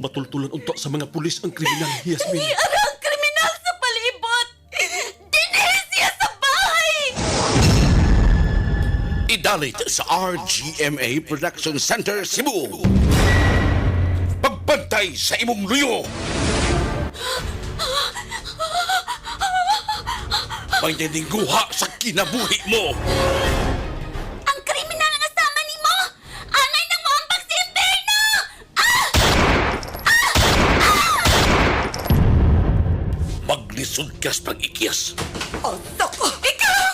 Matultulan unta sa mga pulis ang kriminal, Yasmin. Ara ang kriminal sa palibot! Dinhi siya sa bahay! Idalit sa RGMA Production Center, Cebu. Pagbantay sa imong luyo. May guha sa kinabuhi mo. Ang kriminal ang asama nimo! Angay nang moambag sa impierno! Maglisod ka sa pag-ikyas. Oh, soko! Ikaw!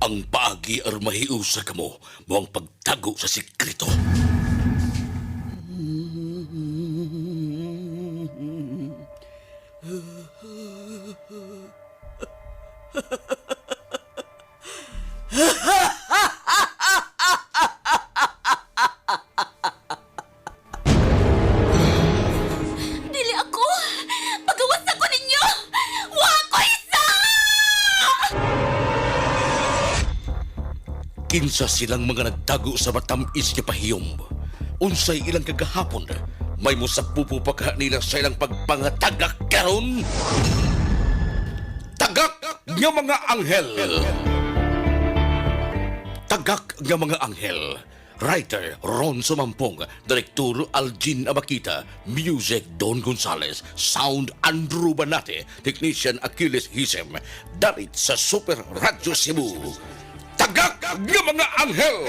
Ang paagi aron mahiusa kamo mo ang pagtago sa sikreto. Dili ako! Pagawas ako ninyo! Wa ko isa! Kinsa silang mga nagtago sa matamis nga pahiyom. Unsay ilang kagahapon, may musapupo pa ka nila sa ilang pagpangatagak karon. Tagak nga mga anghel. Tagak nga mga anghel. Writer Ron Sumampong, Director Aljin Abakita, Music Don Gonzalez, Sound Andrew Banate, Technician Achilles Hisem, Dalit sa Super Radio Cebu. Tagak nga mga anghel!